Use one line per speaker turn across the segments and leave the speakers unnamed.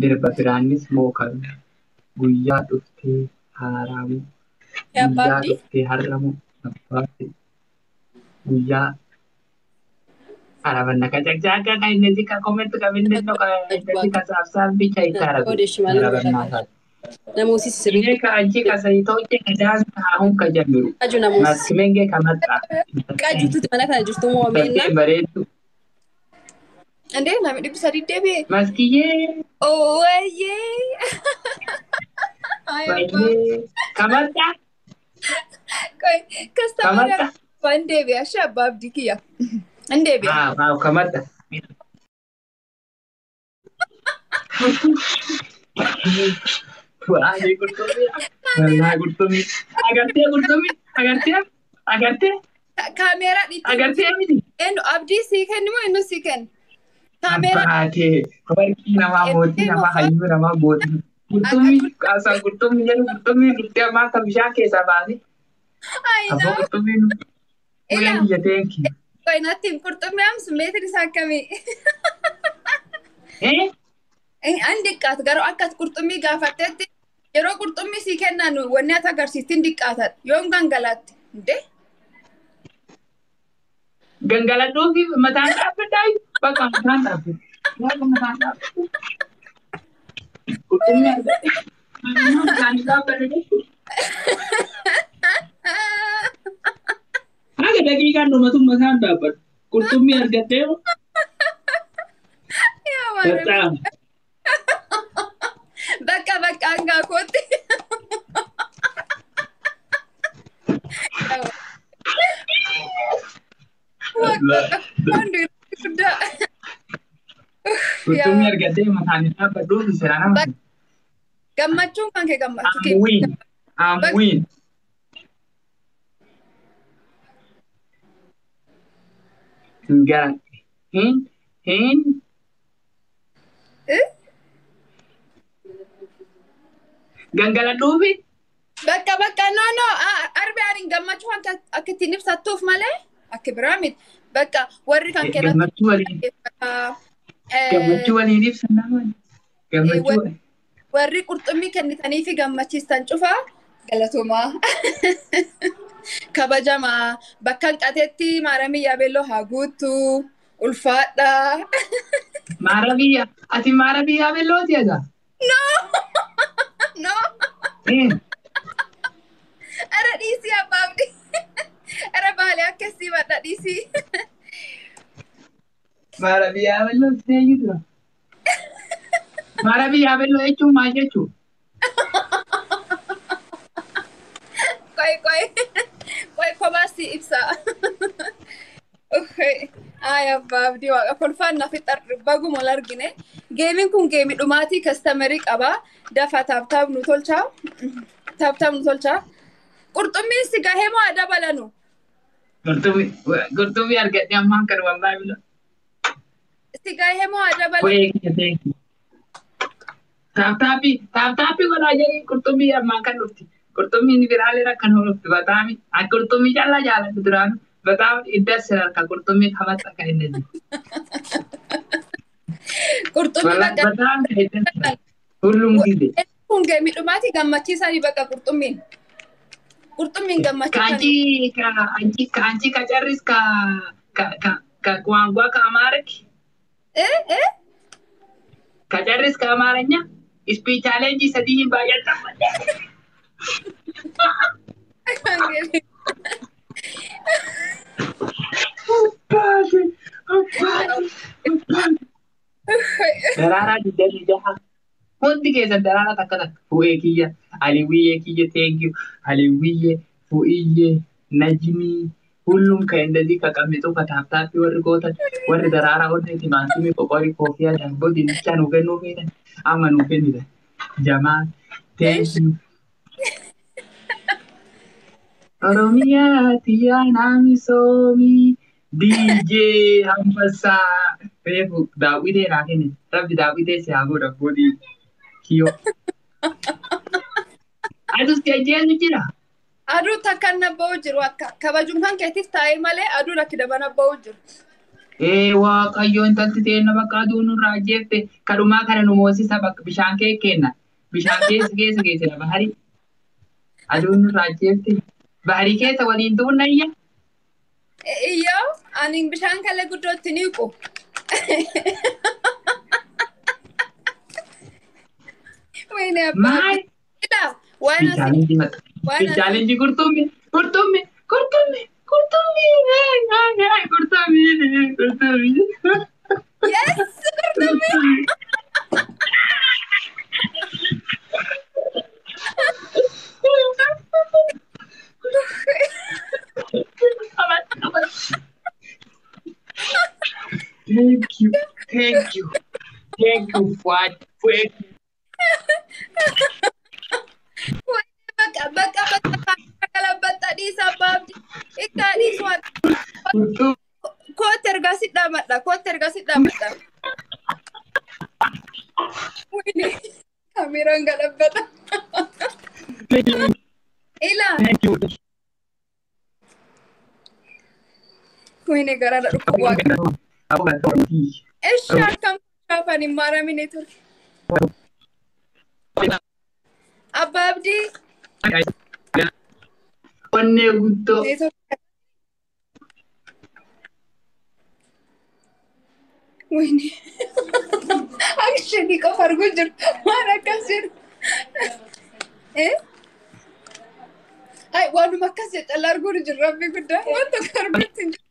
Dirba biraanis moo guyyaa dhuftee haaraamu
Abbaa
guyyaa
Abdii?
Dhuftee har'amu abbaatti guyyaa arabanna ከጨቅጫቃ እነዚህ ከኮሜንት ከምንድን ነው እንደዚህ ከሳብሳብ ብቻ ይታረጉ። ረበናታ
Namooti
እኔ
sirriitti
ከአንቺ ከሰይቶቼ ከዳንስ አሁን ከጀምሩ
qaju namooti
መስክሜንጌ ከመጣ
qajuututti mana kana jirtu moo meena
በሬቱ
እንዴ namni 300 deebi'e.
መስኪዬ።
Wayyee. Ay abbaa.
ወይዬ ከመጣ
Qoy customer
ከመጣ
waan deebi'a ishee abbaa abdii kiyya. Hin deebi'a.
አዎ አዎ ከመጣ Waa'ee qurxummii, wallaahi qurxummii agartee, qurxummii agartee, agartee.
Kaameeraa dhiitti.
Agartee miti.
Eenyu abdii sii kennu moo eenyu sii kennu? Kaameeraa
Abbaatee warqii namaa, mootii namaa, hayyuu namaa, gootii qurxummii kaasaan qurxummii jedhu, qurxummii dhuftee ammaa kan bishaan keessaa baate
Ay
abboo
naa.
Qurxummiin uleen biyya teenki.
Qoy natti hin qurxummii amsu meetiri isaa akkamii?
Eh?
An diqqaatu garuu akka ati qurxummii gaafattetti yeroo qurxummii sii kennan wanni ati agarsiistiin diqqaatadha. Yoom gangalaatti? Indee?
Gangaladhuu fi mataan dhaabbadhaa, bakka mataan dhaabbadhu. Bakka mataan dhaabbadhu. Qurxummii argatte. Mataan dhaabbadhu jechuudha. Haga daqiiqaan dhumatu mataan dhaabbadhu. Qurxummii argattee
Yaa waan
በጣም
bakka bakka hangaa kootti. Waan guddaa.
Qurxummii argattee mataan dhaabbadhuu fi sira nama.
Gammachuun kan kee gammachuu kee.
I'm win. I'm win. Gara hin hin
Eh?
gangaladhuufi.
Bakka bakka, no no, arbi ani gammachuu wanta akka ittiin ibsattuuf malee akka biraa miti. Bakka warri kan kee irratti
Gammachuu waliin gammachuu waliin ibsan nama gammachuu.
Warri qurxummii kennitanii fi gammachiistan cufaa galatoomaa. Kabajamaa bakka hanqateetti maaramii yaabeelloo haa guuttu ulfaadhaa.
Maara biyya ati maara biyyaa bellooti egaa.
No no, ara dhiisii abbaabdi. Ara baalee akkasii badha dhiisii.
Maara biyyaa bellooti eenyu dura? Maara biyyaa belloo jechuun maal jechuudha?
Qoy qoy qoy, kophaas ibsa. Ay abbaa abdii, waaqa kolfaan na fixar baguma ol argine. Gameiin kun gameii dhumaatii customerii qaba. Dafa tap tap nu tolchaa. Tap tap nu tolchaa. Qurxummiin si gahee moo haa dabalanu?
Qurxummii argadhee ammaan kan wallaahi bila.
Si gahee moo haa dabalanu?
Ko'ee kiyya teenki. Tap tapii tap tapii godhaa jedhii qurxummii ammaan kan dhufti. Qurxummiin biraalee akkan dhufti bataami. Ani qurxummii callaa jaaladhu duraanu. በጣም ደስ ይላል። ከቁርጡሚ ከመጣ ከእነዚህ
Qurxummii bakka
በጣም ደስ ይላል። ሁሉም ጊዜ
kun gameii dhumaatii gammachiisanii bakka qurxummiin. Qurxummiin
ከአንቺ
gammachiisanii.
ከአንቺ ከአንቺ ከጨርስ ከቋንቋ ከአማርክ
Eh eh
ከጨርስ ከአማርኛ ስፒች ቻሌንጅ ሰዲህ ባየጣ አባቴ አባቴ አባቴ Daraaraa 26 hundi keessan daraaraa takka takka fu'ee kiyya, aliwiyyee kiyya, thank you aliwiyyee, fu'iyyee, najmii, ሁሉም ከእንደዚህ ከቀሚጡ ከ tap tapii warri gootan, warri daraaraa onnee timaatimii qoqorii koofiyaa darboo dinnichaa nuu kennuu feetan amma nuu kennitan jamaa, thank you. Oromiyaa tiyyaa naamisoomii DJ Hambassaa reefu daawwitee naa kennite, rabbi daawwitee si haa godhu abbootii kiyyoo. Adus si ajjeesu jira.
Aduu takka na ba'u jiru akka kabajuun kan keetiif taa'ee malee aduun akka dabana ba'u jiru.
Ee Waaqayyo intalti teenna bakka aduu nurraa ajjeefte kadhumaa kana nu moosisa bakka bishaan kee kenna. Bishaan keessa keessa geessina baharii. Aduun nurraa ajjeefte. Baharii keessa waliin duunnayya.
Iyyoo ani bishaan kalee guddootti ni hiqu. Wayne abbaa.
Maal?
Ilaa waan asii
Challenge mata.
waan asii
Challenge qurxummii qurxummii qurxummii qurxummii qurxummii qurxummii.
Yes, qurxummii.
Thank you, thank you, thank you, Fuad. Fuad.
Bakka bakka bakka galabatta dhiisa abbaa abdii. Ikkaa dhiisu waan. Kootti ergaa si dhaamadha. Kootti ergaa si dhaamadha. Wayne kaameraan galabbata. Ilaa
Thank you.
wayne garaadha dhukkubu waaqa. Eshi akkam shaafan hin maaramine ture. Abbaa abdii.
Onnee guddoo.
Wayne akshinii qofa arguu jiru. Waan akkas jedhu. Eh? Ay, waanuma akkas jedhu callaa arguu jiru rabbi guddaa. Waan tokko arguutti hin jiru.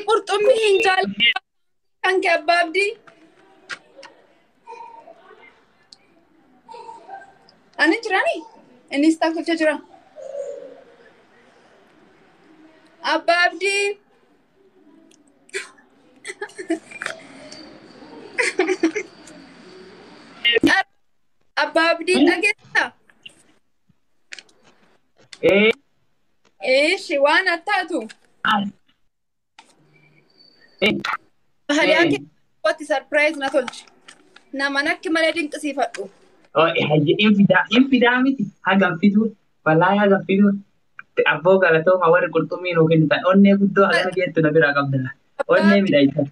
Qurxummii hin jaalladhu kan kee abbaa abdii. Ani jiraani? Innis tolchaa jira. Abbaa abdii. Abbaa abdii dhageessaa?
Ee.
Eeshi waan attaatu. Haliyaa keessatti surprise na tolchi. Nama nakki malee dinqisiifadhu.
In fidaa miti hagam fiduu wallaahi hagam fiduu abboo galatooma warri qurxummii nuu kennitan onnee guddoo hagana jettu na biraa qabdana onnee midhaayita.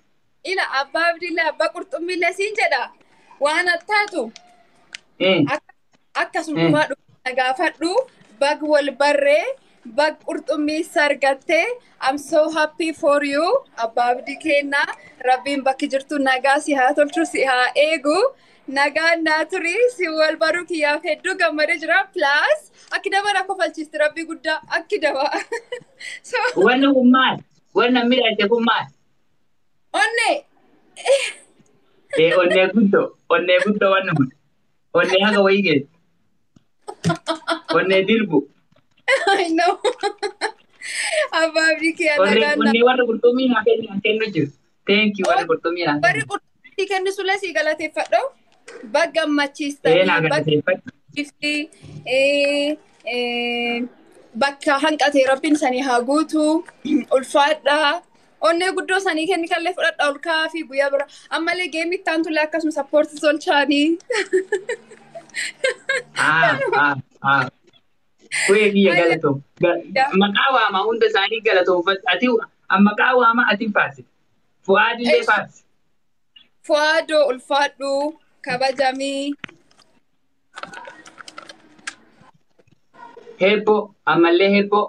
Ila abbaa abdiillee abbaa qurxummiillee siin jedha. Waan attaatu. Akkasuma na gaafadhu bag wal barree bag qurxummii sargattee. I'm so happy for you, abbaa abdii kennaa. Rabbiin bakki jirtu nagaa si haa tolchu, si haa eegu. Nagaan naa turi. Si wal baruu kiyyaaf hedduu gammadee jira. Plus akki daba na kofalchiisti rabbii guddaa akki daba. So
Wanni kun maal? Wanni midhaayite kun maal?
Onnee.
Ee, onnee guddoo, onnee guddoo. Wanni kun onnee haga wayii geessu. Onnee dilbu.
I know. Abbaa abdii kiyyaa
Onnee
nagaan naa.
onnee warra qurxummii naa kennu naa kennu jiru. Thank you warra qurxummii naa
Warri
kennu.
qurxummii kennu sulee si galateeffadhu. Bag
Ee, naa
gammachiistanii bag
galateeffadhu.
ifti bakka hanqate rabbiin sanii haa guutu. Ulfaadha. Onnee guddoo sanii kenni kallee fudhadha ol kaa'aa fi guyyaa bira. Ammallee geemii itti aantulee akkasuma support tolchaanii.
Ah, ah, ah. Ku'ee kiyya galatoom. Maqaa waamaa hunda isaanii galatoomfadhu. Ati maqaa waamaa ati faarsi. Fu'aadillee faarsi.
Fu'aadoo ulfaadhu kabajamii.
Heebboo ammallee heebboo.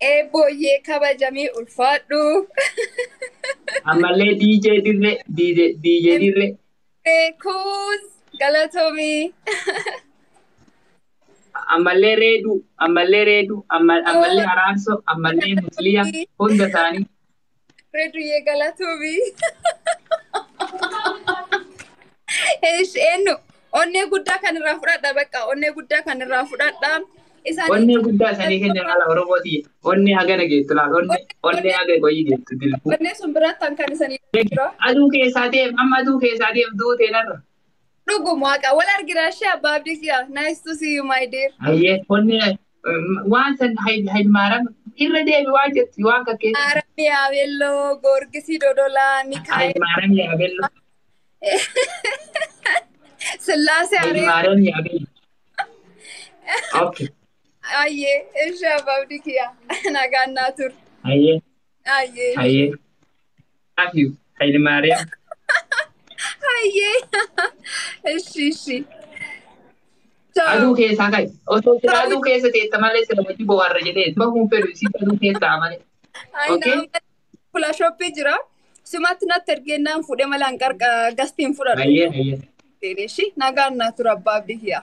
Eebbooyyee kabajamii ulfaadhu.
Ammallee DJ dirree DJ DJ dirree.
Kuuz galatoomii.
Ammallee reeduu ammallee reeduu ammallee araarsoo ammallee musliya hunda isaanii.
Reeduyyee galatoomii. Eesh eenyu onnee guddaa kan irraa fudhadha bakka onnee guddaa kan irraa fudhadha. Isaan
Onnee guddaa isanii kennan ala Oromooti. Onnee hagana geettu laal onnee onnee haga qoyii geettu dilbuu.
Onnee sun biratti kan isanii jira.
Aduu keessaa deem amma aduu keessaa deem duutee narra.
Dhuguma waaqa wal argina ishee abbaa abdii kiyya. Nice to see you, my dear.
Hayyee onnee waan san hayilmaaram irra deebi waan jettu waan kakkeessu.
Maaram Yaabelloo, Goorgisii Dodolaa, Mikaa'el.
Hayilmaaram Yaabelloo.
Sillaasee Aree.
Hayilmaaram Yaabelloo. Okay.
Ayyee ishee abbaa abdii kiyya. Nagaan naa tur.
Hayyee.
Ayyee.
Hayyee. Love you. Hayil Maariyaam.
Ayyee. Ishi ishi. Ciao.
Aduu keessaa ka'i. Osoo sila aduu keessa teessa malee sila wajji bohaarra jedhee bahuun fedhu si aduu keessaa malee. Okay.
Fuula shoppii jira. Sumatti natti ergennaan fuudhee malee hanqarqa gastiin fudhadhu.
Hayyee hayyee.
Ishi nagaan naa tura abbaa abdii kiyya.